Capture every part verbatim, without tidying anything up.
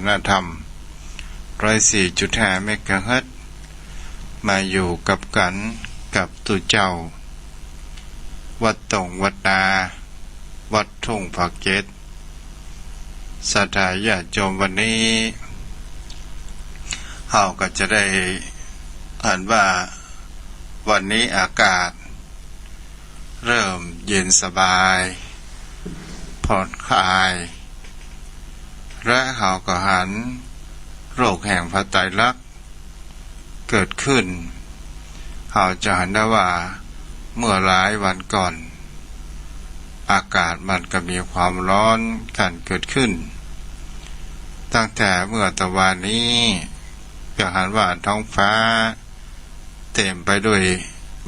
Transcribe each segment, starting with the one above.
นธรรม ร้อยสี่จุดห้าเมกะเฮิรตซ์ มาอยู่กับกั๋นกับตุ๊เจ้า วัดตงวัดนา วัดทุ่งปากเกร็ด ศรัทธาญาติโยม วันนี้ เฮาก็จะได้หันว่าวันนี้อากาศ เริ่มเย็นสบาย ผ่อนคลาย และเฮาก็หันโรคแห่งพระไตรลักษณ์เกิดขึ้น เฮาจะหันได้ว่าเมื่อหลายวันก่อน อากาศมันก็มีความร้อนกั๋นเกิดขึ้น ตั้งแต่เมื่อตะวานี้ ก็หันว่าท้องฟ้า เต็มไปด้วย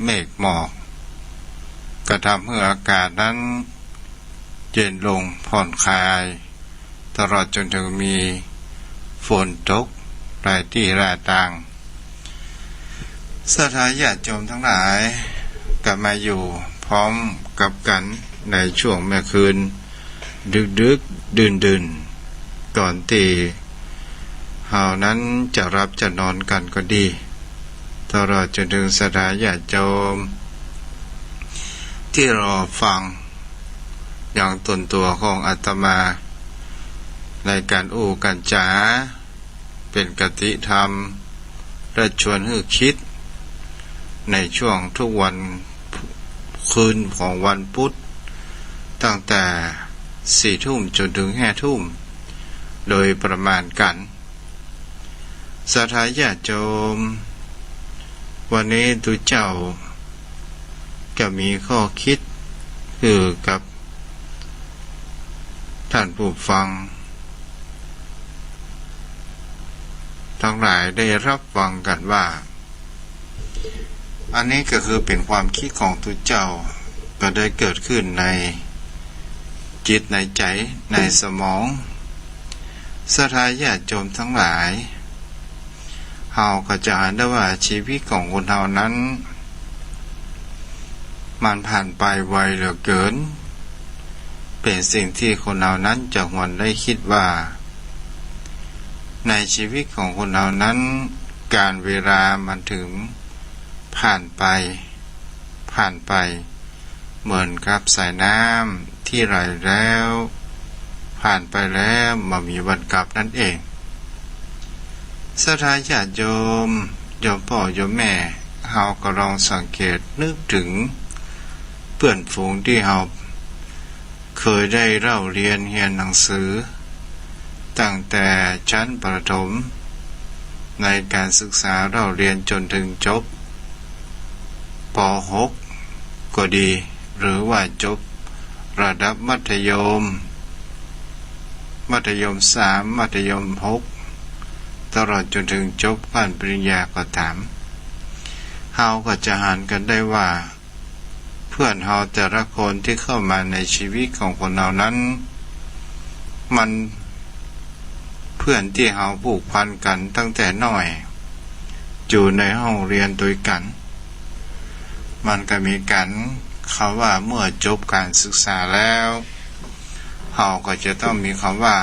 เมฆหมอก ก็ทำหื้ออากาศนั้นเย็นลงผ่อนคลาย ตลอดจนถึงมีฝนตกหลายตี้หลายตาง ศรัทธาญาติโยมตังหลาย ก็มาอยู่พร้อมกับกั๋นในช่วงเมื่อคืน ดึกๆ ดื่นๆ ก่อนตี้เฮานั้นจะหลับจะนอนกั๋นก็ดี ตลอดจนถึงศรัทธาญาติโยม ตี้รอฟังอย่างตนตั๋วของอาตมา ในก๋านอู้ก๋านจ๋า เป๋นคติธรรม และชวนหื้อคิด ในช่วงทุกวันคืนของวันพุธ ตั้งแต่สี่ทุ่มจนถึงห้าทุ่ม โดยประมาณกั๋น ศรัทธาญาติโยม วันนี้ตุ๊เจ้า ก็มีข้อคิดหื้อกับต้านผู้ฟังตังหลายได้ฮับฟังกั๋นว่า อันนี้ก็คือเป๋นความคิดของตุ๊เจ้า ก็ได้เกิดขึ้นในจิตในใจ๋ในสมอง ศรัทธาญาติโยมตังหลาย เฮาก็จะหันได้ว่าชีวิตของคนเฮานั้น มันผ่านไปไวเหลือเกิน เป๋นสิ่งตี้คนเฮานั้นจะหวนได้คิดว่า ในชีวิตของคนเฮานั้น ก๋าลเวลามันถึงผ่านไป ผ่านไป เหมือนกับสายน้ำตี้ไหลแล้ว ผ่านไปแล้วบ่มีวันกลับนั้นเอง ศรัทธาญาติโยม โยมป้อโยมแม่ เฮาก็ลองสังเกตนึกถึงเปื้อนฝูงตี้เฮาเคยได้เล่าเรียนเฮียนหนังสือ ตั้งแต่ชั้นประถม ในก๋านศึกษาเล่าเรียนจ๋นถึงจบ ป.หก ก็ดี หรือว่าจบระดับมัธยม มัธยมสาม มัธยมหก ตลอดจ๋นถึงจบขั้นปริญญาก็ต๋าม เฮาก็จะหันกั๋นได้ว่า เปื้อนเฮาแต่ละคนตี้เข้ามาในชีวิตของคนเฮานั้น มันเปื้อนตี้เฮาผูกพันกั๋นตั้งแต่น้อย อยู่ในห้องเฮียนตวยกั๋น มันก็มีกั๋น คำว่าเมื่อจบก๋านศึกษาแล้ว เฮาก็จะต้องมีคำว่า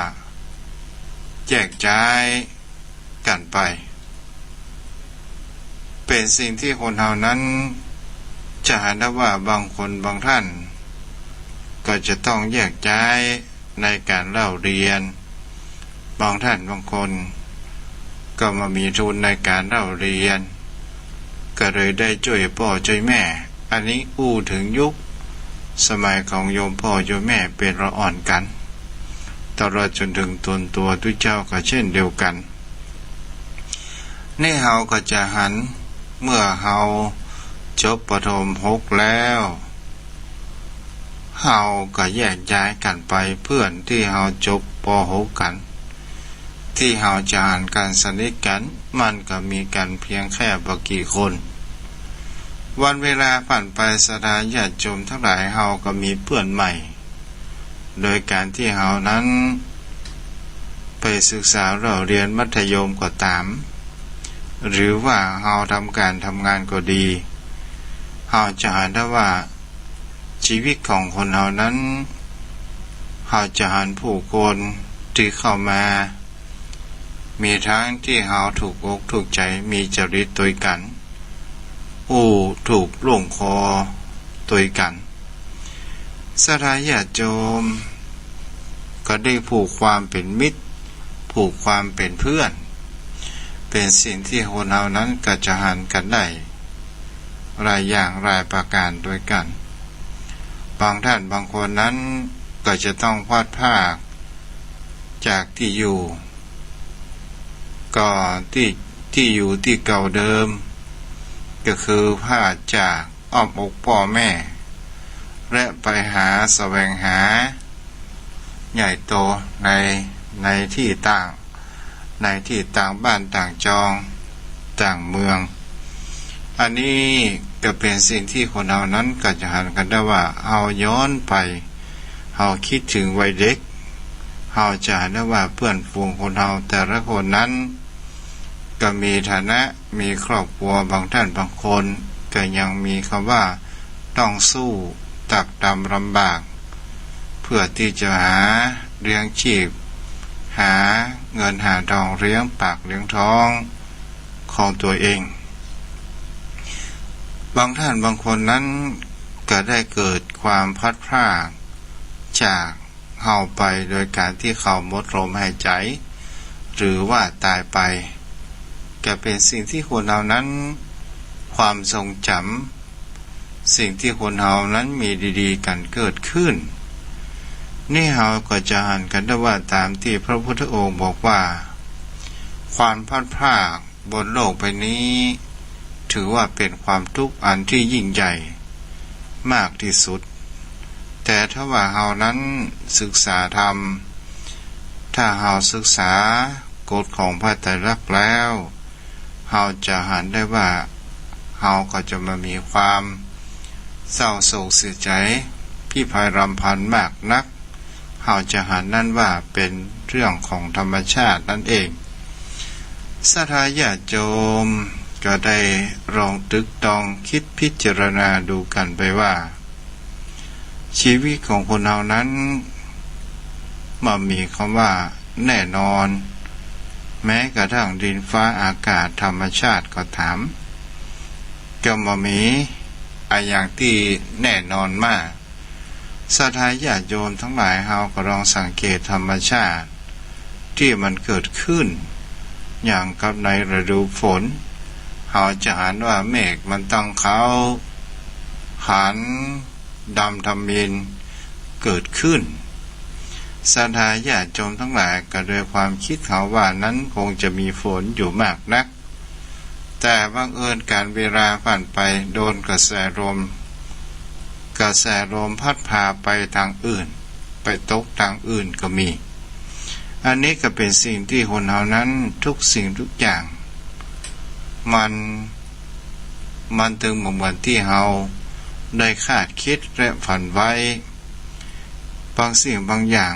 แยกย้ายกั๋นไป เป๋นสิ่งตี้คนเฮานั้นจะหันได้ว่าบางคนบางต้าน ก็จะต้องแยกย้ายในก๋านเล่าเรียน บางต้านบางคนก็บ่มีทุนในก๋านเล่าเรียน ก็เลยได้จ้วยป้อจ้วยแม่ อันนี้อู้ถึงยุคสมัยของโยมป้อโยมแม่เป๋นละอ่อนกั๋น ตลอดจ๋นถึงตนตั๋วตุ๊เจ้าก็เช่นเดียวกั๋น นี่เฮาก็จะหัน เมื่อเฮาจบประถมหกแล้ว เฮาก็แยกย้ายกั๋นไป เปื้อนตี้เฮาจบ ป.หก กั๋น ตี้เฮาจะหันกั๋นสนิทกั๋น มันก็มีกั๋นเพียงแค่บ่กี่คน วันเวลาผ่านไป ศรัทธาญาติโยมตังหลาย เฮาก็มีเปื้อนใหม่ โดยก๋านตี้เฮานั้นไปศึกษาเล่าเรียนมัธยมก็ต๋าม หรือว่าเฮาทำก๋านทำงานก็ดี เฮาจะหันได้ว่าชีวิตของคนเฮานั้น เฮาจะหันผู้คนตี้เข้ามา มีตังตี้เฮาถูกอกถูกใจ๋ มีจริตตวยกั๋น อู้ถูกลุ่มคอตวยกั๋น ศรัทธาญาติโยม ก็ได้ผูกความเป๋นมิตร ผูกความเป๋นเปื้อน เป๋นสิ่งตี้คนเฮานั้นก็จะหันกั๋นได้ หลายอย่างหลายประก๋านตวยกั๋น บางท่านบางคนนั้นก็จะต้องพลัดพรากจากตี้อยู่ ก็ตี้ ตี้อยู่ตี้เก่าเดิม ก็คือพลัดจากอ้อมอกป้อแม่ และไปหาแสวงหาใหญ่โตใน ในตี้ต่าง ในตี้ต่างบ้านต่างจองต่างเมือง อันนี้ก็เป๋นสิ่งตี้คนเฮานั้นก็จะหันกั๋นได้ว่า เฮาย้อนไป เฮากึ๊ดเถิงวัยเด็ก เฮาจะหันได้ว่าเปื้อนฝูงคนเฮาแต่ละคนนั้น ก็มีฐานะ มีครอบครัว บางท่านบางคนก็ยังมีกำว่าต้องสู้ตรากต๋ำลำบาก เปื้อตี้จะหาเลี้ยงจีพ หาเงินหาตองเลี้ยงปากเลี้ยงท้องของตั๋วเอง บางท่านบางคนนั้นก็ได้เกิดความพลัดพรากจาก เฮาไปโดยก๋านตี้เขาหมดลมหายใจ๋ หรือว่าต๋ายไป ก็เป๋นสิ่งตี้คนเฮานั้น ความทรงจ๋ำ สิ่งตี้คนเฮานั้นมีดีๆ กั๋นเกิดขึ้น นี่เฮาก็จะหันกั๋นได้ว่าต๋ามตี้พระพุทธองค์บอกว่า ความพลัดพรากบนโลกใบนี้ ถือว่าเป๋นความตุ๊กข์อันตี้ยิ่งใหญ่ มากตี้สุด แต่ถ้าว่าเฮานั้นศึกษาธรรม ถ้าเฮาศึกษากฎของพระไตรลักษณ์แล้ว เฮาจะหันได้ว่า เฮาก็จะบ่มีความเศร้าโศกเสียใจ๋ พิไรรำพันมากนัก เฮาจะหันนั้นว่าเป๋นเรื่องของธรรมชาตินั้นเอง ศรัทธาญาติโยมก็ได้ลองตรึกตรองกึ๊ดพิจารณาดูกั๋นไปว่า ชีวิตของคนเฮานั้น บ่มีกำว่าแน่นอน แม้กระทั่งดินฟ้าอากาศธรรมชาติก็ต๋าม ก็บ่มีอะหยังตี้แน่นอนมา ศรัทธาญาติโยมตังหลาย เฮาก็ลองสังเกตธรรมชาติตี้มันเกิดขึ้น อย่างกับในฤดูฝน เฮาจะหันว่าเมฆมันตั้งเค้า หันดำทะมินเกิดขึ้น ศรัทธาญาติโยมตังหลายก็โดยความกึ๊ดเฮาว่านั้นคงจะมีฝนอยู่มากนัก แต่บังเอิญก๋านเวลาผ่านไป โดนกระแสลม กระแสลมพัดพาไปตางอื่น ไปตกตางอื่นก็มี อันนี้ก็เป๋นสิ่งตี้คนเฮานั้น ทุกสิ่งทุกอย่าง มัน มันตึงบ่เหมือนตี้เฮาได้คาดกึ๊ดและฝันไว้ บางสิ่งบางอย่าง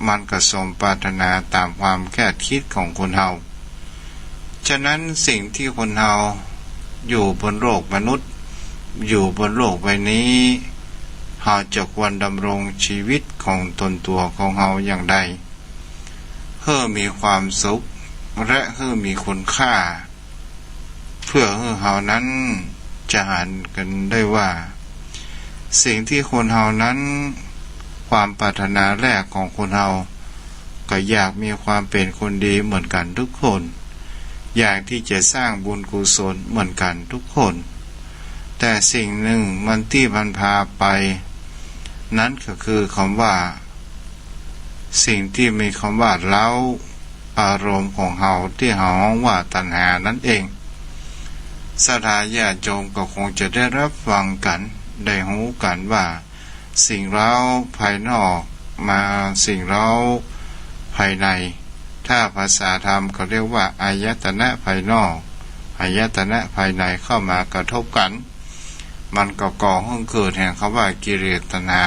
มันก็สมปรารถนาต๋ามความคาดกึ๊ดของคนเฮา ฉะนั้นสิ่งตี้คนเฮาอยู่บนโลกมนุษย์ อยู่บนโลกใบนี้ เฮาจะควรดำรงชีวิตของตนตั๋วของเฮาอย่างใด หื้อมีความสุข และหื้อมีคุณค่า เปื้อหื้อเฮานั้นจะหันกั๋นได้ว่า สิ่งตี้คนเฮานั้น ความปรารถนาแรกของคนเฮา ก็อยากมีความเป๋นคนดีเหมือนกั๋นทุกคน อยากตี้จะสร้างบุญกุศลเหมือนกั๋นทุกคน แต่สิ่งนึ่งมันตี้มันพาไป นั้นก็คือกำว่า สิ่งตี้มีกำว่าเร้าอารมณ์ของเฮา ตี้เฮาฮ้องว่าตัณหานั้นเอง ศรัทธาญาติโยมก็คงจะได้ฮับฟังกั๋น ได้ฮู้กั๋นว่า สิ่งเร้าภายนอกมาสิ่งเร้าภายใน ถ้าภาษาธรรมก็เรียกว่าอายตนะภายนอก อายตนะภายในเข้ามากระทบกั๋น มันก็ก่อหื้อเกิดแห่งกำว่ากิเลสตัณหา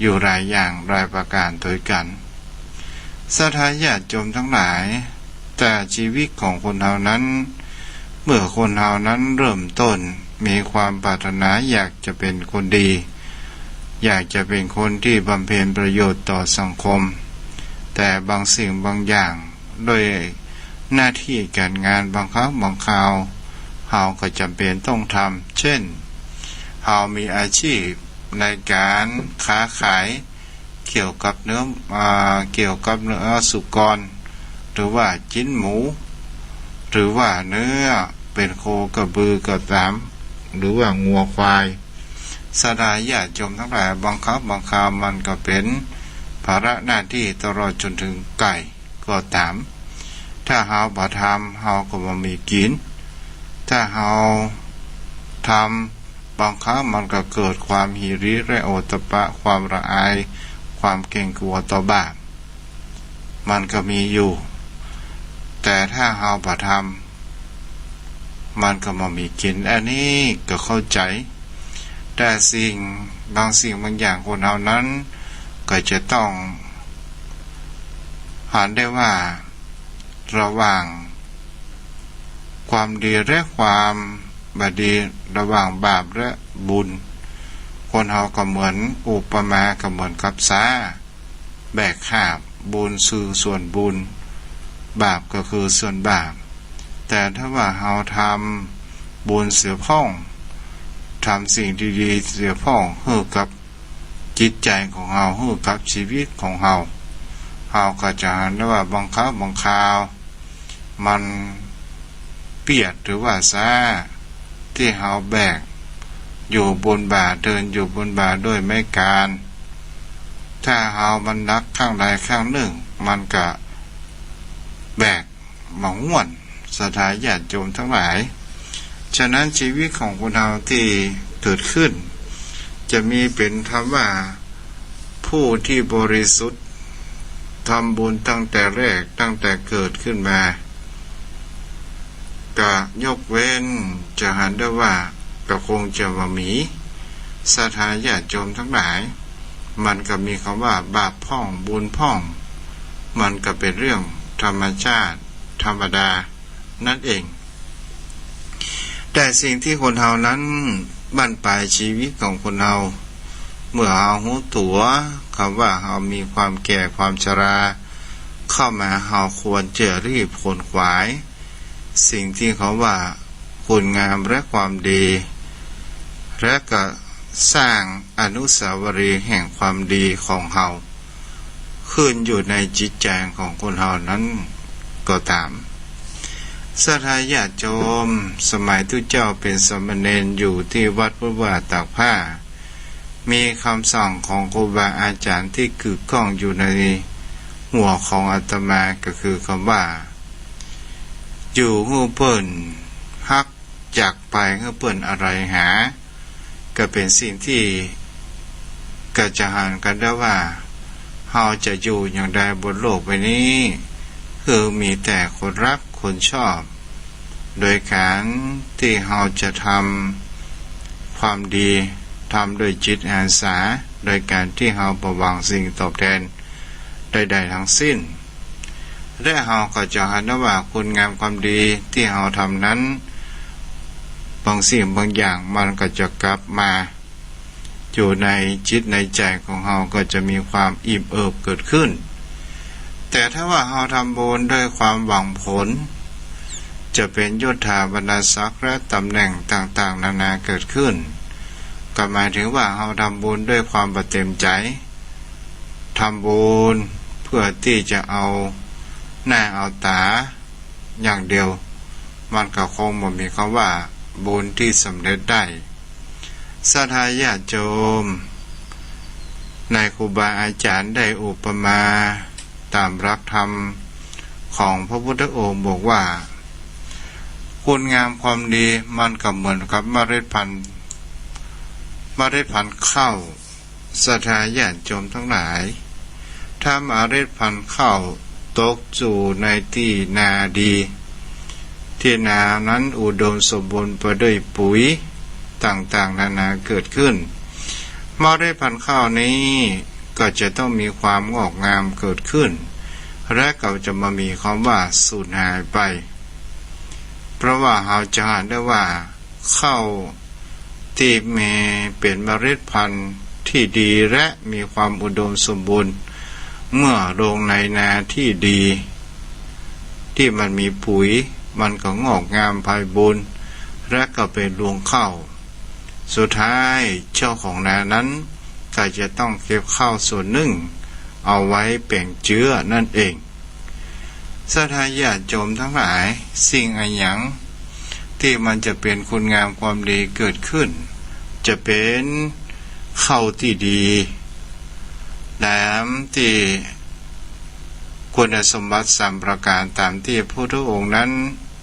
อยู่หลายอย่างหลายประก๋านตวยกั๋น ศรัทธาญาติโยมตังหลาย แต่ชีวิตของคนเฮานั้น เมื่อคนเฮานั้นเริ่มต้นมีความปรารถนาอยากจะเป๋นคนดี อยากจะเป๋นคนตี้บำเพ็ญประโยชน์ต่อสังคม แต่บางสิ่งบางอย่าง ด้วย หน้าตี้ก๋านงานบางครั้งบางคราว เฮาก็จ๋ำเป๋นต้องทำ เจ้น เฮามีอาจีพในก๋านค้าขาย เกี่ยวกับเนื้อ อ่า เกี่ยวกับเนื้อสุกร หรือว่าจิ๊นหมู หรือว่าเนื้อเป๋นโคกระบือก็ต๋าม หรือว่างัวควาย ศรัทธาญาติโยมตังหลาย บางครั้งบางคราวมันก็เป๋นภาระหน้าตี้ตลอดจ๋นเถิงไก่ก็ต๋าม ถ้าเฮาบ่ทำ เฮาก็บ่มีกิ๋น ถ้าเฮาทำ บางครั้งมันก็เกิดความหิริ และโอตตัปปะ ความละอาย ความเกรงกั๋วต่อบาป มันก็มีอยู่ แต่ถ้าเฮาบ่ทำ มันก็บ่มีกิ๋น อันนี้ก็เข้าใจ๋ แต่สิ่งบางสิ่งบางอย่างคนเฮานั้นก็จะต้องหันได้ว่า ระหว่างความดีและความบ่ดี ระหว่างบาปและบุญ คนเฮาก็เหมือน อุปมาก็เหมือนกับซ้า แบกหาบ บุญคือส่วนบุญ บาปก็คือส่วนบาป แต่ถ้าว่าเฮาทำบุญเสียพ่อง ทำสิ่งดีๆ เสียพ่องหื้อกับจิตใจ๋ของเฮา หื้อกับชีวิตของเฮา เฮาก็จะหันได้ว่าบางครั้งบางคราว มันเปียดหรือว่าซ้า ตี้เฮาแบกอยู่บนบ่า เดินอยู่บนบ่าด้วยไม้กาน ถ้าเฮามันหนักข้างใดข้างนึ่ง มันก็แบกบ่ม่วน ศรัทธาญาติโยมตังหลาย ฉะนั้นชีวิตของคนเฮาตี้เกิดขึ้น จะมีเป๋นธรรมว่า ผู้ตี้บริสุทธิ์ ทำบุญตั้งแต่แรก ตั้งแต่เกิดขึ้นมา ก็ยกเว้นจะหันได้ว่าก็คงจะบ่มี ศรัทธาญาติโยมตังหลาย มันก็มีกำว่าบาปพ่องบุญพ่อง มันก็เป๋นเรื่องธรรมชาติธรรมดา นั่นเอง แต่สิ่งตี้คนเฮานั้น บั้นปลายชีวิตของคนเฮา เมื่อเฮาฮู้ตั๋ว กำว่าเฮามีความแก่ความชราเข้ามา เฮาควรจะรีบขวนขวาย สิ่งตี้กำว่าคุณงามและความดี และก็สร้างอนุสาวรีย์แห่งความดีของเฮา ขึ้นอยู่ในจิตใจ๋ของคนเฮานั้นก็ต๋าม ศรัทธาญาติโยม สมัยตุ๊เจ้าเป๋นสามเณรอยู่ตี้วัดพุทธวาสตากผ้า มีกำสั่งของครูบาอาจ๋ารย์ตี้กึกก้องอยู่ในหัวของอาตมาก็คือกำว่า อยู่หื้อเปิ้นฮัก จากไปหื้อเปิ้นอะไหลหา ก็เป๋นสิ่งตี้ก็จะหันกั๋นได้ว่า เฮาจะอยู่อย่างใดบนโลกใบนี้ คือมีแต่คนฮักคนชอบ โดยก๋านตี้เฮาจะทำความดี ทำด้วยจิตอาสา โดยก๋านตี้เฮาบ่หวังสิ่งตอบแทนใดๆ ทั้งสิ้น และเฮาก็จะหันได้ว่าคุณงามความดีตี้เฮาทำนั้น บางสิ่งบางอย่างมันก็จะกลับมาอยู่ในจิตในใจ๋ของเฮา ก็จะมีความอิ่มเอิบเกิดขึ้น แต่ถ้าว่าเฮาทำบุญด้วยความหวังผล จะเป๋นยศถาบรรดาศักดิ์และต๋ำแหน่งต่างๆ นานาเกิดขึ้น ก็หมายถึงว่าเฮาทำบุญด้วยความบ่เต็มใจ๋ ทำบุญเพื่อตี้จะเอาหน้าเอาต๋าอย่างเดียว มันก็คงบ่มีกำว่าบุญตี้สำเร็จได้ ศรัทธาญาติโยม ในครูบาอาจ๋ารย์ได้อุปมาต๋ามหลักธรรมของพระพุทธองค์บอกว่า คุณงามความดีมันก็เหมือนกับเมล็ดพันธุ์ เมล็ดพันธุ์ข้าว ศรัทธาญาติโยมตังหลาย ถ้าเมล็ดพันธุ์ข้าวตกอยู่ในตี้นาดี ตี้นานั้นอุดมสมบูรณ์ไปด้วยปุ๋ยต่างๆ นานาเกิดขึ้น เมล็ดพันธุ์ข้าวนี้ก็จะต้องมีความงอกงามเกิดขึ้น และก็จะบ่มีกำว่าสูญหายไป เพราะว่าเฮาจะหันได้ว่า ข้าวตี้มีเป๋นเมล็ดพันธุ์ตี้ดีและมีความอุดมสมบูรณ์ เมื่อลงในนาตี้ดี เต ตี้มันมีปุ๋ย มันก็งอกงามไพบูลย์ และก็เป๋นรวงข้าว สุดท้ายเจ้าของนานั้นก็จะต้องเก็บข้าวส่วนนึ่งเอาไว้แป๋งเจื๊อนั่นเอง ศรัทธาญาติโยมตังหลาย สิ่งอะหยังตี้มันจะเป๋นคุณงามความดีเกิดขึ้น จะเป๋นข้าวตี้ดี ต๋ามตี้คุณสมบัติสามประก๋าน ต๋ามตี้พระพุทธองค์นั้น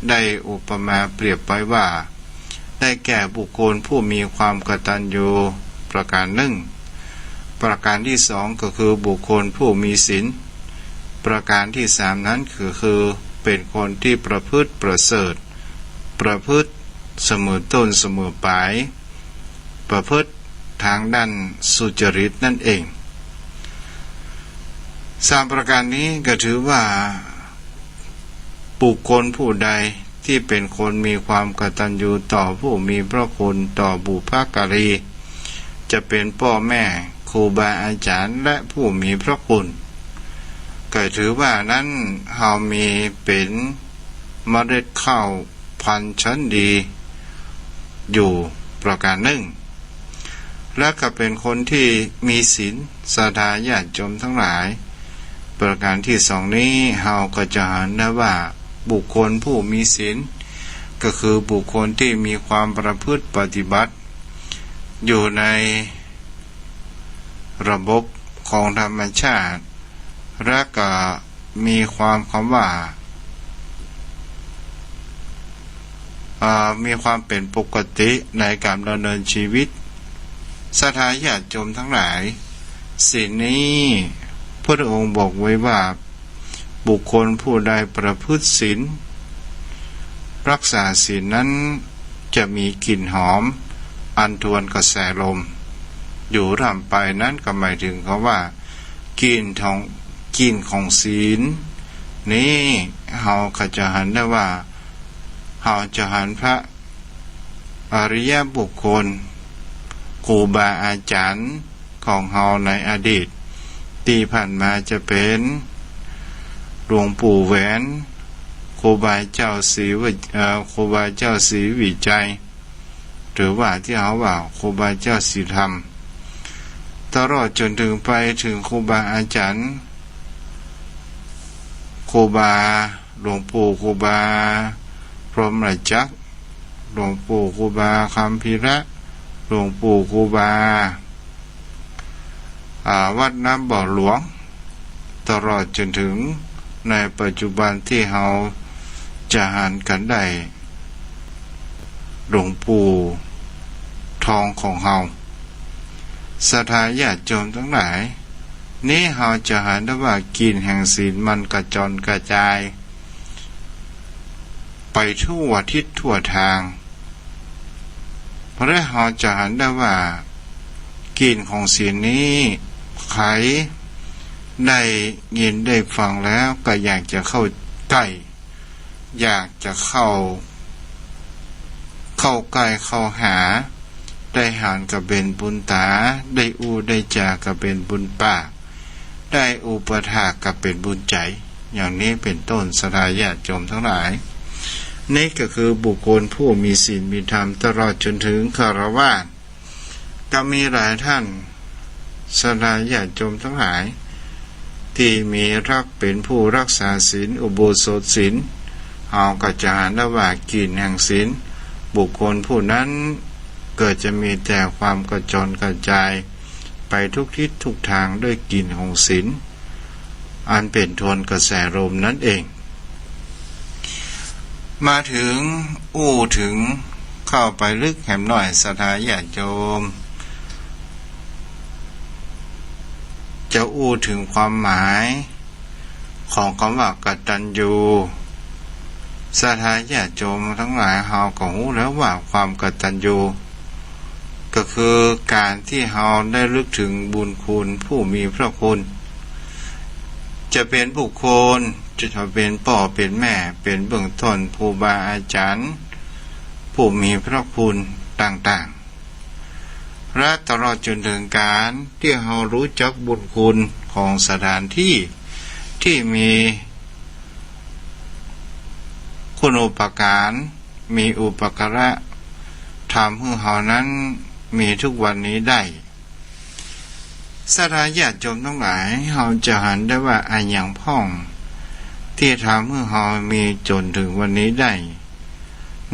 ได้อุปมาเปรียบไว้ว่า ได้แก่บุคคลผู้มีความกตัญญูประก๋านนึ่ง ประก๋านตี้สองก็คือบุคคลผู้มีศีล ประก๋านตี้สามนั้นก็คือเป๋นคนตี้ประพฤติประเสริฐ ประพฤติเสมอต้นเสมอปลาย ประพฤติทางด้านสุจริตนั่นเอง สามประก๋านนี้ก็ถือว่า บุคคลผู้ใดตี้เป๋นคนมีความกตัญญูต่อผู้มีพระคุณ ต่อบุพการี จะเป๋นป้อแม่ ครูบาอาจ๋ารย์ และผู้มีพระคุณ ก็ถือว่านั้นเฮามีเป๋นเมล็ดข้าวพันธุ์ชั้นดีอยู่ประก๋านนึ่ง และก็เป๋นคนตี้มีศีล ศรัทธาญาติโยมตังหลาย ประก๋านตี้สองนี้เฮาก็จะหันได้ว่าบุคคลผู้มีศีล ก็คือบุคคลตี้มีความประพฤติปฏิบัติอยู่ในระบบของธรรมชาติ และก็มีความคำว่า เอ่อ มีความเป๋นปกติในก๋านดำเนินชีวิต ศรัทธาญาติโยมตังหลาย ศีลนี้พระองค์บอกไว้ว่า บุคคลผู้ใดประพฤติศีล รักษาศีลนั้นจะมีกลิ่นหอมอันทวนกระแสลมอยู่ร่ำไป นั้นก็หมายถึงคำว่า กลิ่นของ กลิ่นของศีลนี้ เฮาก็จะหันได้ว่า เฮาจะหันพระอริยบุคคล ครูบาอาจ๋ารย์ของเฮาในอดีต ตี้ผ่านมาจะเป๋นหลวงปู่แหวน ครูบาเจ้าศรีวิ เอ่อ ครูบาเจ้าศรีวิชัย หรือว่าตี้เฮาว่าครูบาเจ้าศรีธรรม ตลอดจ๋นถึงไปถึงครูบาอาจ๋ารย์ ครูบาหลวงปู่ครูบาพรหมจักร หลวงปู่ครูบาคัมภีระ หลวงปู่ครูบา อ่า วัดน้ำบ่อหลวง ตลอดจ๋นถึงในปัจจุบันตี้เฮาจะหันกั๋นได้ หลวงปู่ทองของเฮา ศรัทธาญาติโยมตังหลาย นี้เฮาจะหันได้ว่ากลิ่นแห่งศีลมันกระจอนกระจายไปทั่วทิศทั่วทาง และเฮาจะหันได้ว่ากลิ่นของศีลนี้ ใผได้ยินได้ฟังแล้วก็อยากจะเข้าใก้ อยากจะเข้า เข้าใก้เข้าหา ได้หันก็เป๋นบุญต๋า ได้อู้ได้จาก็เป๋นบุญปาก ได้อุปถากก็เป๋นบุญใจ๋ อย่างนี้เป๋นต้น ศรัทธาญาติโยมตังหลาย นี้ก็คือบุคคลผู้มีศีลมีธรรม ตลอดจ๋นถึงฆราวาส ก็มีหลายต้าน ศรัทธาญาติโยมตังหลาย ตี้มีรัก เป๋นผู้รักษาศีล อุโบสถศีล เฮาก็จะหันได้ว่ากลิ่นแห่งศีล บุคคลผู้นั้นก็จะมีแต่ความกระจอนกระจายไปทุกทิศทุกทางด้วยกลิ่นของศีล อันเป๋นทวนกระแสลมนั้นเอง มาถึง อู้ถึง เข้าไปลึกแหมหน้อย ศรัทธาญาติโยม จะอู้ถึงความหมายของกำว่ากตัญญู ศรัทธาญาติโยมตังหลาย เฮาก็ฮู้แล้วว่าความกตัญญู ก็คือก๋านตี้เฮาได้ระลึกถึงบุญคุณผู้มีพระคุณ จะเป๋นบุคคล จะเป๋นป้อเป๋นแม่ เป๋นเบื้องต้นครูบาอาจ๋ารย์ ผู้มีพระคุณต่างๆ และตลอดจ๋นถึงก๋านตี้เฮาฮู้จักบุญคุณของสถานตี้ตี้มี คุณูปการ มีอุปการะ ทำหื้อเฮานั้นมีทุกวันนี้ได้ ศรัทธาญาติโยมตังหลาย เฮาจะหันได้ว่าอะหยังพ่อง ตี้ทำหื้อเฮามีจ๋นเถิงวันนี้ได้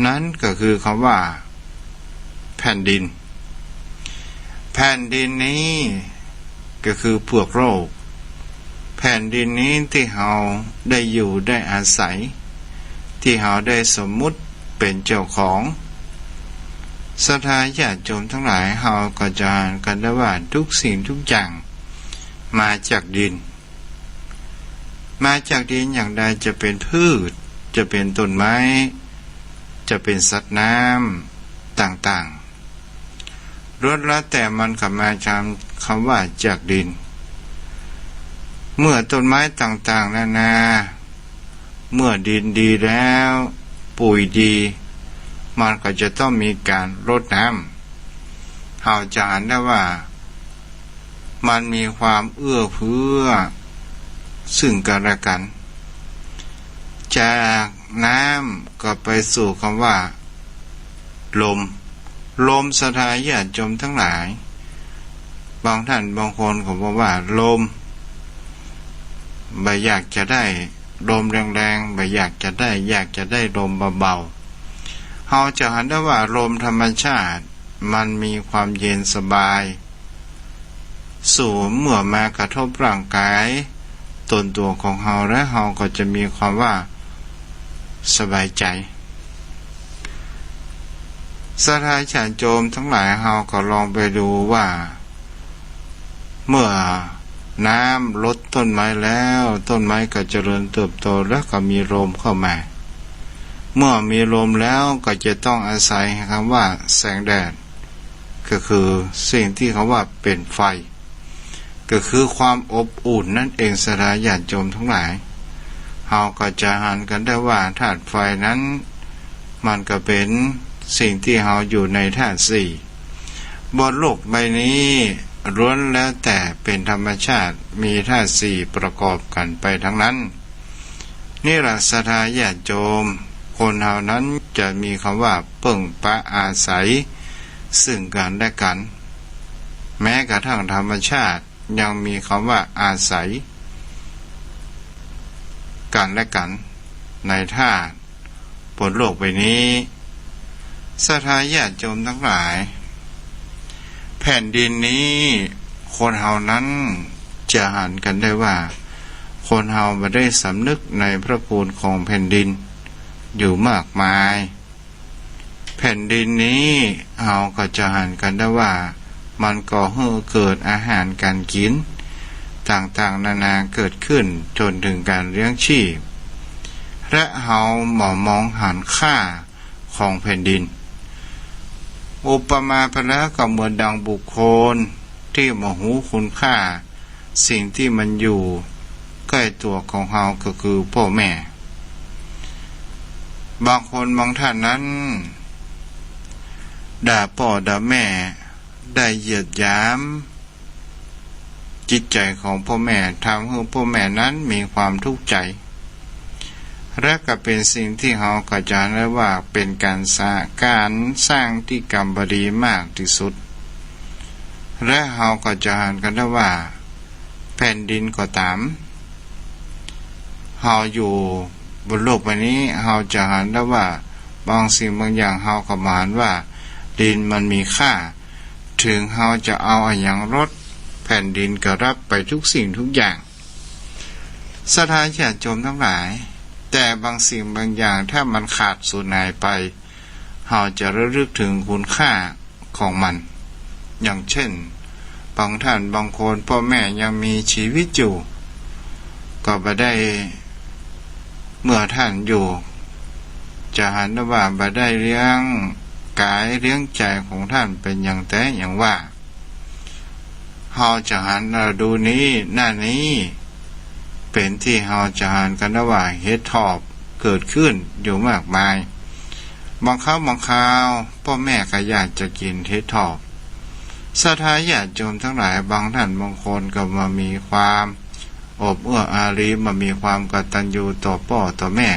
นั้นก็คือกำว่า แผ่นดิน แผ่นดินนี้ก็คือเปลือกโลก แผ่นดินนี้ตี้เฮาได้อยู่ได้อาศัย ตี้เฮาได้สมมุติเป๋นเจ้าของ ศรัทธาญาติโยมตังหลาย เฮาก็จะหันกั๋นได้ว่าทุกสิ่งทุกอย่างมาจากดิน มาจากดินอย่างใด จะเป๋นพืช จะเป๋นต้นไม้ จะเป๋นสัตว์น้ำต่างๆ ล้วนแล้วแต่มันก็มาจากกำว่าจากดิน เมื่อต้นไม้ต่างๆ นานา เมื่อดินดีแล้ว ปุ๋ยดี มันก็จะต้องมีก๋านรดน้ำ เฮาจะหันได้ว่า มันมีความเอื้อเฟื้อซึ่งกั๋นและกั๋น จากน้ำก็ไปสู่กำว่า ลม ลม ศรัทธาญาติโยมตังหลาย บางต้านบางคนก็บอกว่าลม บ่อยากจะได้ลมแรงๆ บ่อยากจะได้ อยากจะได้ลมเบาๆ เฮาจะหันได้ว่าลมธรรมชาติมันมีความเย็นสบาย สูงเมื่อมากระทบร่างกายตนตั๋วของเฮา และเฮาก็จะมีความว่าสบายใจ๋ ศรัทธาญาติโยมตังหลาย เฮาก็ลองไปดูว่า เมื่อน้ำรดต้นไม้แล้ว ต้นไม้ก็เจริญเติบโต แล้วก็มีลมเข้ามา เมื่อมีลมแล้วก็จะต้องอาศัยกำว่าแสงแดด ก็คือสิ่งตี้เขาว่าเป๋นไฟ ก็คือความอบอุ่นนั่นเอง ศรัทธาญาติโยมตังหลาย เฮาก็จะหันกั๋นได้ว่าธาตุไฟนั้น มันก็เป๋นสิ่งตี้เฮาอยู่ในธาตุสี่ บนโลกใบนี้ล้วนแล้วแต่เป๋นธรรมชาติ มีธาตุสี่ประกอบกั๋นไปทั้งนั้น นี่แหละศรัทธาญาติโยม คนเฮานั้นจะมีกำว่าเปิ้งปะอาศัยซึ่งกั๋นและกั๋น แม้กระทั่งธรรมชาติยังมีกำว่าอาศัยกั๋นและกั๋นในธาตุบนโลกใบนี้ ศรัทธาญาติโยมตังหลาย แผ่นดินนี้คนเฮานั้นจะหันกั๋นได้ว่า คนเฮาบ่ได้สำนึกในพระคุณของแผ่นดินอยู่มากมาย แผ่นดินนี้เฮาก็จะหันกั๋นได้ว่า มันก่อหื้อเกิดอาหารก๋านกิ๋นต่างๆ นานาเกิดขึ้นจ๋นเถิงก๋านเลี้ยงชีพ และเฮาบ่มองหันค่าของแผ่นดิน อุปมาไปแล้วก็เหมือนดังบุคคลตี้บ่ฮู้คุณค่าสิ่งตี้มันอยู่ใก้ตั๋วของเฮาก็คือป้อแม่ บางคนบางต้านนั้น ด่าป้อด่าแม่ ได้เหยียดหยามจิตใจ๋ของป้อแม่ ทำหื้อป้อแม่นั้นมีความทุกข์ใจ๋ และก็เป๋นสิ่งตี้เฮาก็จะได้ว่าเป๋นก๋านสร้าง ก๋านสร้างตี้กรรมบ่ดีมากตี้สุด และเฮาก็จะหันกั๋นได้ว่าแผ่นดินก็ต๋าม เฮาอยู่บนโลกใบนี้ เฮาจะหันได้ว่าบางสิ่งบางอย่าง เฮาก็บ่หันว่าดินมันมีค่า เถิงเฮาจะเอาอะหยังรด แผ่นดินก็ฮับไปทุกสิ่งทุกอย่าง ศรัทธาญาติโยมตังหลาย แต่บางสิ่งบางอย่างถ้ามันขาดสูญหายไป เฮาจะระลึกเถิงคุณค่าของมัน อย่างเช่น บางต้านบางคนป้อแม่ยังมีจีวิตอยู่ ก็บ่ได้ เมื่อต้านอยู่ จะหันได้ว่าบ่ได้เลี้ยงก๋ายเลี้ยงใจ๋ของต้านเป๋นอย่างแต๊อย่างว่า เฮาจะหันมาดูนี้ หน้านี้ เป๋นตี้เฮาจะหันกั๋นได้ว่าเห็ดถอบเกิดขึ้นอยู่มากมาย บางครั้งบางคราวป้อแม่ก็อยากจะกิ๋นเห็ดถอบ ศรัทธาญาติโยมตังหลาย บางต้านบางคนก็บ่มีความอบเอื้ออารี บ่มีความกตัญญูต่อป้อต่อแม่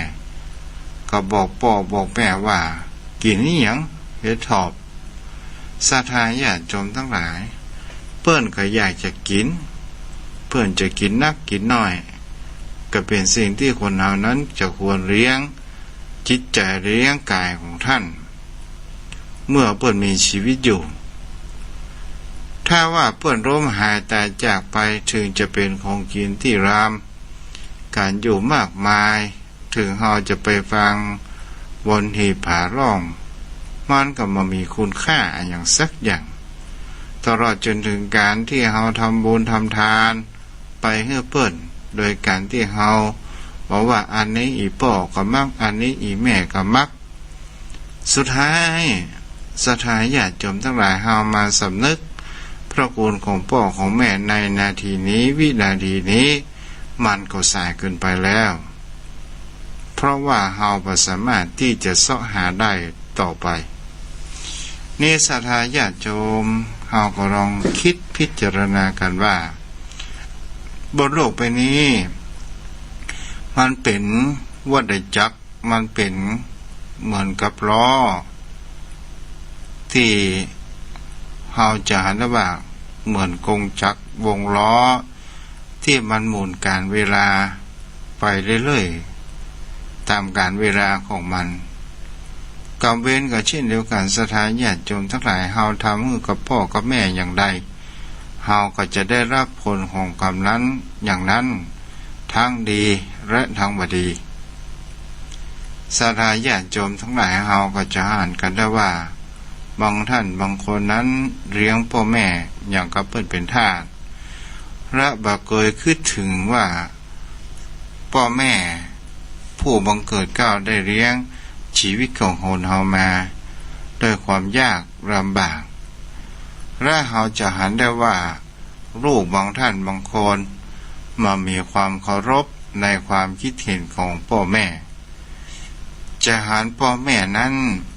ก็บอกป้อบอกแม่ว่า กิ๋นอิหยัง เหียถอบ ศรัทธาญาติโยมตังหลาย เปิ้นก็อยากจะกิ๋น เปิ้นจะกิ๋นนักกิ๋นน้อย ก็เป๋นสิ่งตี้คนเฮานั้นจะควรเลี้ยงจิตใจ๋เลี้ยงก๋ายของต้าน เมื่อเปิ้นมีชีวิตอยู่ ถ้าว่าเปิ้นล้มหายต๋ายจากไป เถิงจะเป๋นของกิ๋นตี้รามก๋านอยู่มากมาย เถิงเฮาจะไปฟังบนหีบผาล่อง มันก็บ่มีคุณค่าอะหยังสักอย่าง ตลอดจ๋นเถิงก๋านตี้เฮาทำบุญทำทานไปหื้อเปิ้น โดยก๋านตี้เฮาบอกว่า อันนี้อี่ป้อก็มัก อันนี้อี่แม่ก็มัก สุดท้าย ศรัทธาญาติโยมตังหลาย เฮามาสำนึกพระคุณของป้อของแม่ในนาทีนี้ วินาทีนี้ มันก็สายเกินไปแล้ว เพราะว่าเฮาบ่สามารถตี้จะเซาะหาได้ต่อไป นี่ศรัทธาญาติโยม เฮาก็ลองกึ๊ดพิจารณากั๋นว่า บนโลกใบนี้ มันเป๋นวัฏจักร มันเป๋นเหมือนกับล้อ ตี้เฮาจะหันได้ว่าเหมือนกงจักรวงล้อ ตี้มันหมุนก๋านเวลาไปเรื่อยๆ ต๋ามก๋านเวลาของมัน ก๋รรมเวรก็เช่นเดียวกั๋น ศรัทธาญาติโยมตังหลาย เฮาทำหื้อกับป้อกับแม่อย่างใด เฮาก็จะได้ฮับผลของก๋รรมนั้นอย่างนั้น ตึงดีและตึงบ่ดี ศรัทธาญาติโยมตังหลาย เฮาก็จะหันกั๋นได้ว่า บางต้านบางคนนั้นเลี้ยงป้อแม่อย่างกับเปิ้นเป๋นทาส และบ่เกยกึ๊ดเถิงว่า ป้อแม่ผู้บังเกิดเกล้าได้เลี้ยงชีวิตของคนเฮามาด้วยความยากลำบาก และเฮาจะหันได้ว่า ลูกบางต้านบางคนบ่มีความเคารพในความกึ๊ดเห็นของป้อแม่ จะหันป้อแม่นั้น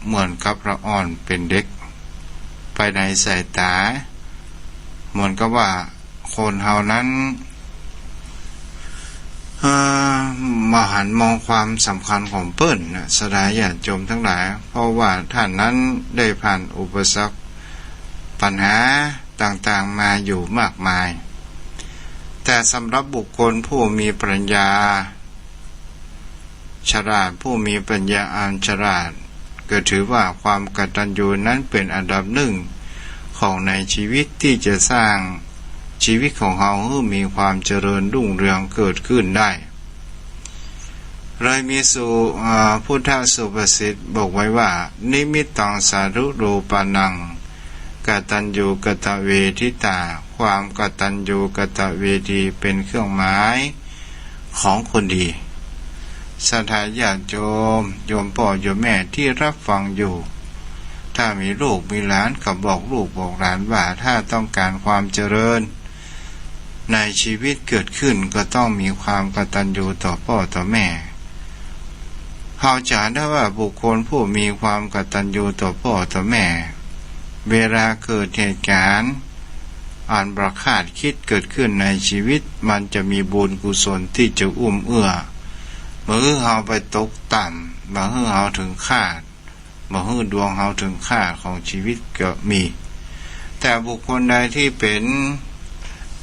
เหมือนกับละอ่อนเป๋นเด็ก ไปในสายต๋า เหมือนกับว่าคนเฮานั้น เอ่อ บ่หันมองความสำคัญของเปิ้นนะ ศรัทธาญาติโยมตังหลาย เพราะว่าต้านนั้นได้ผ่านอุปสรรคปัญหาต่างๆ มาอยู่มากมาย แต่สำหรับบุคคลผู้มีปัญญา ฉลาด ผู้มีปัญญาอันฉลาด ก็ถือว่าความกตัญญูนั้นเป๋นอันดับหนึ่งของในชีวิตตี้จะสร้างชีวิตของเฮาหื้อมีความเจริญรุ่งเรืองเกิดขึ้นได้ เลยมีสุ อ่า พุทธสุภาษิตบอกไว้ว่า นิมิตตังสาธุรูปานัง กตัญญูกตเวทิตา ความกตัญญูกตเวทีเป๋นเครื่องหมาย ของคนดี ศรัทธาญาติโยม โยมป้อโยมแม่ตี้ฮับฟังอยู่ ถ้ามีลูกมีหลานก็บอกลูกบอกหลานว่า ถ้าต้องก๋านความเจริญในชีวิตเกิดขึ้น ก็ต้องมีความกตัญญูต่อป้อต่อแม่ เฮาจะหันได้ว่าบุคคลผู้มีความกตัญญูต่อป้อต่อแม่ เวลาเกิดเหตุก๋ารณ์อันบ่คาดกึ๊ดเกิดขึ้นในชีวิต มันจะมีบุญกุศลตี้จะอุ้มเอื้อ บ่หื้อเฮาไปตกต่ำ บ่หื้อเฮาเถิงคาด บ่หื้อดวงเฮาเถิงคาดของชีวิตก็มี แต่บุคคลใดตี้เป๋น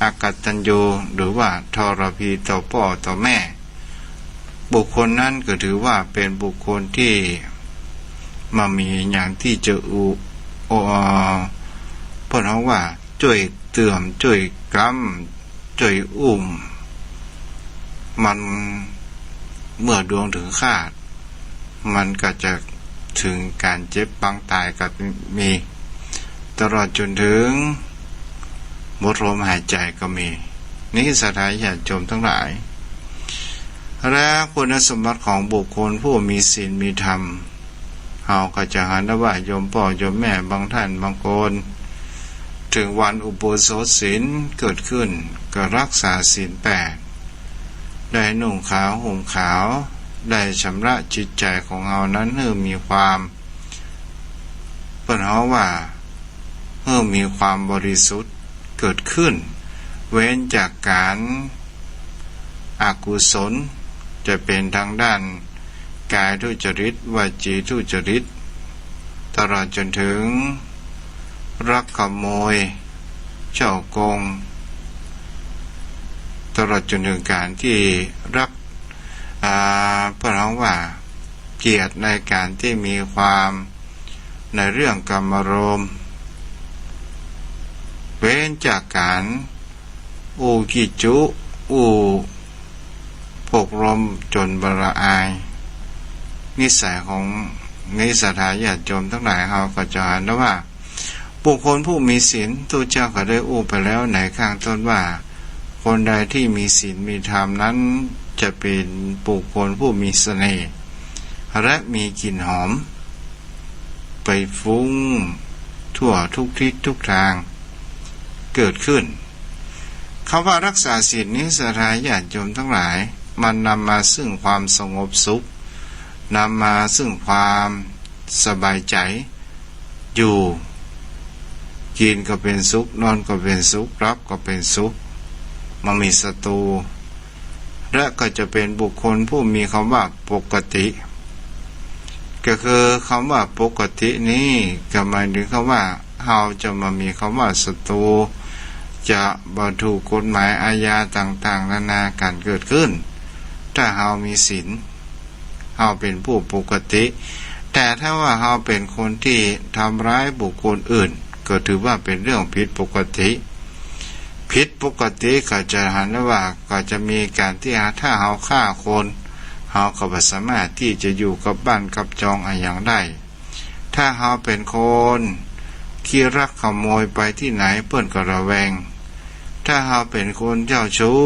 อกตัญญู หรือว่าทรพีต่อป้อต่อแม่ บุคคลนั้นก็ถือว่าเป๋นบุคคลตี้บ่มีหยังตี้จะอุ โอ เปิ้นฮ้องว่าจ้วยเตื้อม จ้วยกำ จ้วยอุ้ม มันเมื่อดวงเถิงคาด มันก็จะเถิงก๋านเจ็บปางต๋ายก็มี ตลอดจ๋นเถิงหมดลมหายใจ๋ก็มี นี่ศรัทธาญาติโยมตังหลาย และคุณสมบัติของบุคคลผู้มีศีลมีธรรม เฮาก็จะหันได้ว่าโยมป้อโยมแม่บางต้านบางคน เถิงวันอุโบสถศีลเกิดขึ้น ก็ฮักษาศีลแปด ได้นุ่งขาวห่มขาว ได้ชำระจิตใจ๋ของเฮานั้นหื้อมีความ เปิ้นฮ้องว่า หื้อมีความบริสุทธิ์เกิดขึ้น เว้นจากก๋านอกุศล จะเป๋นตางด้าน กายทุจริต วจีทุจริต ตลอดจนถึงลักขโมย ฉ้อโกง ตลอดจนถึงการตี้ลัก อ่า เปิ้นฮ้องว่าเกียรติในการตี้มีความในเรื่องกามารมณ์ เว้นจากการอู้ขี้จุ อู้ปกลมจ๋นบาละอาย นิสัยของ นี้ศรัทธาญาติโยมตังหลาย เฮาก็จะหันได้ว่า บุคคลผู้มีศีล ตุ๊เจ้าก็ได้อู้ไปแล้วในข้างต้นว่า คนใดที่มีศีลมีธรรมนั้น จะเป็นบุคคลผู้มีเสน่ห์ และมีกลิ่นหอม ไปฟุ้งทั่วทุกทิศทุกทางเกิดขึ้น คำว่ารักษาศีลนี้ ศรัทธาญาติโยมตังหลาย มันนำมาซึ่งความสงบสุข นำมาซึ่งความสบายใจ๋ อยู่ กิ๋นก็เป๋นสุข นอนก็เป๋นสุข หลับก็เป๋นสุข บ่มีศัตรู และก็จะเป๋นบุคคลผู้มีคำว่าปกติ ก็คือคำว่าปกตินี้ ก็หมายถึงคำว่าเฮาจะบ่มีคำว่าศัตรู จะบ่ถูกกฎหมายอาญาต่างๆ นานากั๋นเกิดขึ้น ถ้าเฮามีศีล เฮาเป๋นผู้ปกติ แต่ถ้าว่าเฮาเป๋นคนตี้ทำร้ายบุคคลอื่น ก็ถือว่าเป๋นเรื่องผิดปกติ ผิดปกติก็จะหันได้ว่า ก็จะมีการตี้ ถ้าเฮาฆ่าคน เฮาก็บ่สามารถตี้จะอยู่กับบ้านกับจองอะหยังได้ ถ้าเฮาเป๋นคนขี้ลักขโมย ไปตี้ไหนเปิ้นก็ระแวง ถ้าเฮาเป๋นคนเจ้าชู้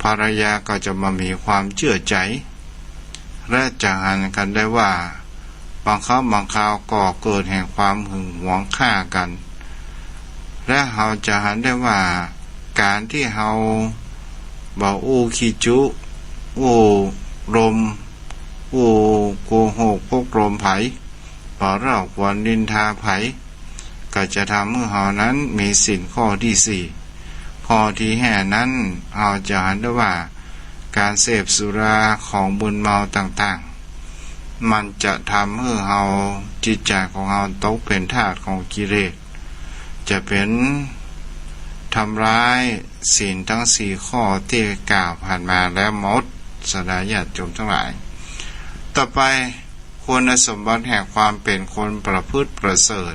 ภรรยาก็จะบ่มีความเจื้อใจ๋ และจะหันกั๋นได้ว่า บางครั้งบางคราวก็เกิดแห่งความหึงหวงฆ่ากั๋น และเฮาจะหันได้ว่า ก๋านตี้เฮาบ่อู้ขี้จุ อู้ลม อู้โกหกปกลมใผ บ่เล่าขวัญนินทาใผ ก็จะทำหื้อเฮานั้นมีศีลข้อตี้สี่ ข้อตี้ห้านั้น เฮาจะหันได้ว่า ก๋านเสพสุราของมึนเมาต่างๆ มันจะทำหื้อเฮา จิตใจ๋ของเฮาตกเป๋นทาสของกิเลส จะเป๋นทำร้ายศีลตึงสี่ข้อตี้กล่าวผ่านมาแล้วหมด ศรัทธาญาติโยมตังหลาย ต่อไป คุณสมบัติแห่งความเป๋นคนประพฤติประเสริฐ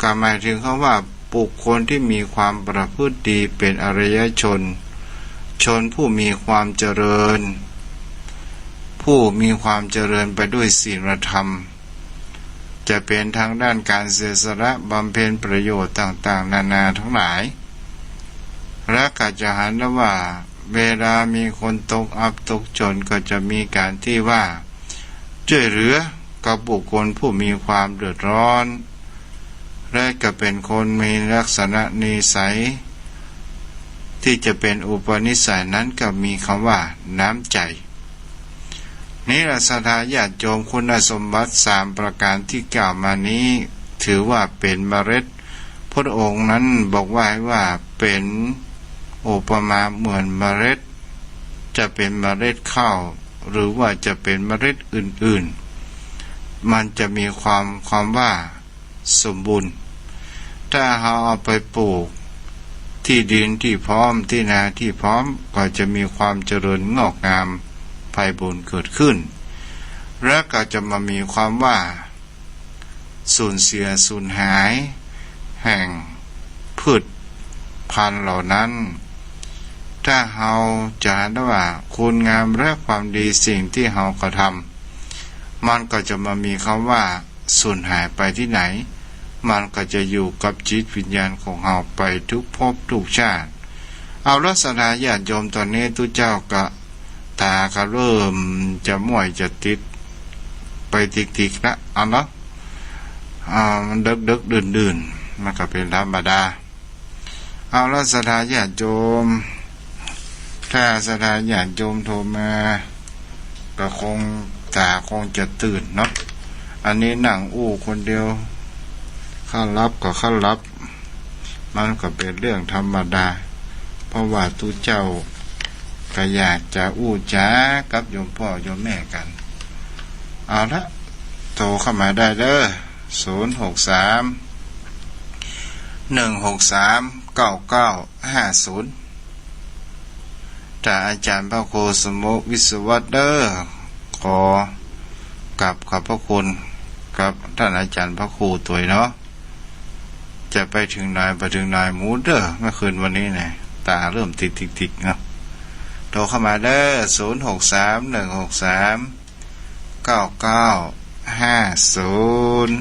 ก็หมายถึงคำว่าบุคคลตี้มีความประพฤติดี เป๋นอริยชน ชนผู้มีความเจริญ ผู้มีความเจริญไปด้วยศีลธรรม จะเป๋นทางด้านก๋านเสียสละบำเพ็ญประโยชน์ต่างๆ นานาตังหลาย และก็จะหันได้ว่า เวลามีคนตกอับตกจ๋น ก็จะมีก๋านตี้ว่า จ้วยเหลือกับบุคคลผู้มีความเดือดร้อน และก็เป๋นคนมีลักษณะนิสัย ตี้จะเป๋นอุปนิสัยนั้นก็มีคำว่าน้ำใจ๋ นี้แหละ ศรัทธาญาติโยม คุณสมบัติสามประก๋านตี้กล่าวมานี้ ถือว่าเป๋นเมล็ด พระองค์นั้นบอกไว้ว่าเป๋นอุปมาเหมือนเมล็ด จะเป๋นเมล็ดข้าว หรือว่าจะเป๋นเมล็ดอื่นๆ มันจะมีความ ความว่าสมบูรณ์ ถ้าเฮาเอาไปปลูกตี้ดินตี้พร้อม ตี้นาตี้พร้อม ก็จะมีความเจริญงอกงามไพบูลย์เกิดขึ้น และก็จะบ่มีความว่า สูญเสียสูญหายแห่งพืชพันธุ์เหล่านั้น ถ้าเฮาจะหันว่าคุณงามและความดีสิ่งที่เฮากระทำ มันก็จะบ่มีคำว่าสูญหายไปตี้ไหน มันก็จะอยู่กับจิตวิญญาณของเฮาไปทุกภพทุกชาติ เอาละศรัทธาญาติโยม ต๋อนนี้ตุ๊เจ้าก็ ต๋าก็เริ่มจะม้อยจะติดไปติกๆ ละ เอาเนาะ อ่า มันดึกๆ ดื่นๆ มันก็เป๋นธรรมดา เอาละศรัทธาญาติโยม ถ้าศรัทธาญาติโยมโทรมา ก็คง ต๋าคงจะตื่นเนาะ อันนี้นั่งอู้คนเดียว ค่าหลับก็ค่าหลับ มันก็เป๋นเรื่องธรรมดา เพราะว่าตุ๊เจ้าก็อยากจะอู้จ๋ากับโยมป้อโยมแม่กั๋น เอาละ โทรเข้ามาได้เด้อ ศูนย์ หก สาม หนึ่ง หก สาม เก้า เก้า ห้า ศูนย์ จากอาจ๋ารย์พระครูสมภพ วิศวัตรเด้อ ขอกราบขอบพระคุณกับต้านอาจ๋ารย์พระครูตวยเนาะ จะไปเถิงไหน ไปเถิงไหนหมดเด้อ เมื่อคืนวันนี้เนี่ย ต๋าเริ่มติกๆๆ เนาะ โทรเข้ามาเด้อ ศูนย์ หก สาม หนึ่ง หก สาม เก้า เก้า ห้า ศูนย์